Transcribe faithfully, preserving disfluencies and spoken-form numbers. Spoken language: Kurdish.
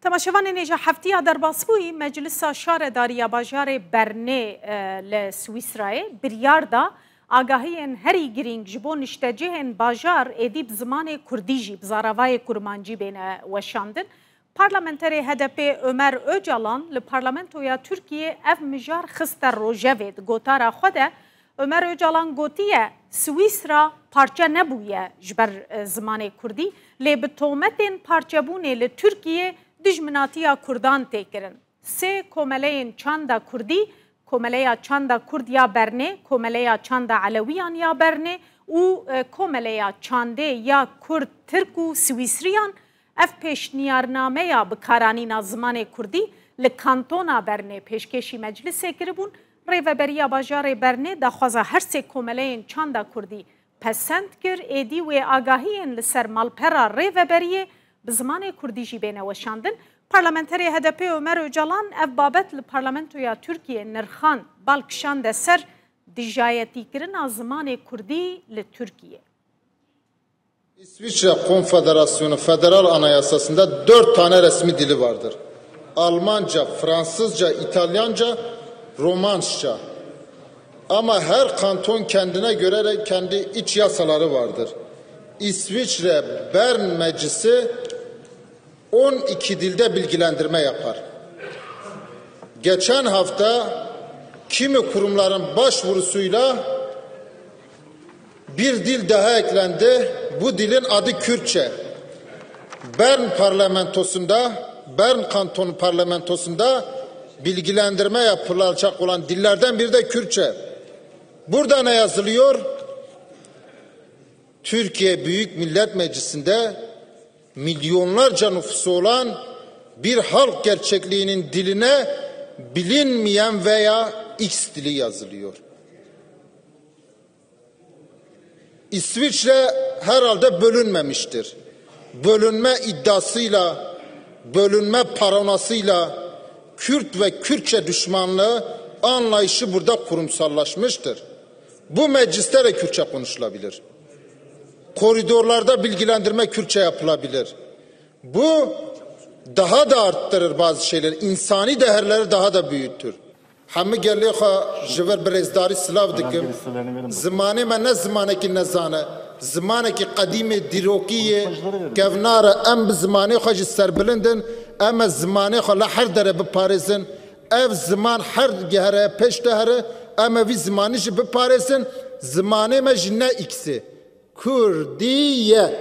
Temaşevanên hêja, heftiya derbasbûyî Meclisa Şaredarî ya Bajarê Bernê, e, li Swîsrayê biryar da agahiyên herî girîng ji bo niştecihên bajar êdî bi zimanê kurdî jî bi zaravayê kurmancî bêne weşandin. Parlamenterê H D P Ömer Öcalan li Parlamentoya Tirkiyê ev mijar xiste rojevê. Di gotara xwe de Ömer Öcalan gotiye, Swîsra parçe nebûye ji ber, e, zimanê kurdî, lê bi tometên parçebûnê li Tirkiyê dijminatiya kurdan tê kirin. Sê komeleyên çanda kurdî, Komeleya Çanda Kurd ya Bernê, Komeleya Çanda Elewiyan ya Bernê û, e, Komeleya Çandê ya Kurd, Tirk û Swîsriyan ev pêşniyarnameya bikaranîna zimanê kurdî li Kantona Bernê pêşkêşî Meclisê kiribûn. Rêveberiya Bajarê Bernê daxwaza her sê komeleyên çanda kurdî pesend kir, êdî wê agahiyên li ser malpera Rêveberiyê bi zimanê kurdî jî bêne weşandin. Parlamenterê H D P Ömer Öcalan ev babet li Parlamentoya Tirkiyê nirxand, bal kişande ser dijayetîkirina zimanê kurdî li Tirkiyê. İsviçre Konfederasyonu Federal Anayasası'nda dört tane resmi dili vardır. Almanca, Fransızca, İtalyanca, Romanşça. Ama her kanton kendine göre de kendi iç yasaları vardır. İsviçre Bern Meclisi on iki dilde bilgilendirme yapar. Geçen hafta kimi kurumların başvurusuyla bir dil daha eklendi. Bu dilin adı Kürtçe. Bern parlamentosunda, Bern kanton parlamentosunda bilgilendirme yapılacak olan dillerden biri de Kürtçe. Burada ne yazılıyor? Türkiye Büyük Millet Meclisi'nde milyonlarca nüfusu olan bir halk gerçekliğinin diline bilinmeyen veya X dili yazılıyor. İsviçre herhalde bölünmemiştir. Bölünme iddiasıyla, bölünme paranasıyla Kürt ve Kürtçe düşmanlığı anlayışı burada kurumsallaşmıştır. Bu mecliste de Kürtçe konuşulabilir. Koridorlarda bilgilendirme Kürtçe yapılabilir. Bu daha da arttırır bazı şeyleri, insani değerleri daha da büyütür. Hemî gelê xwe ji vir birêzdarî silav dikim. Zimanê me ne zimanekî nezane, zimanekî qedîmê dîrokî yê kevnar e. Em bi zimanê xwe jî serbilind in, em e zimanê xwe li her dere biparêzin. Ev ziman her gihere pêş de here, em e vî zimanî jî biparêzin. Zimanê me jî ne îksê. Kurdî ye.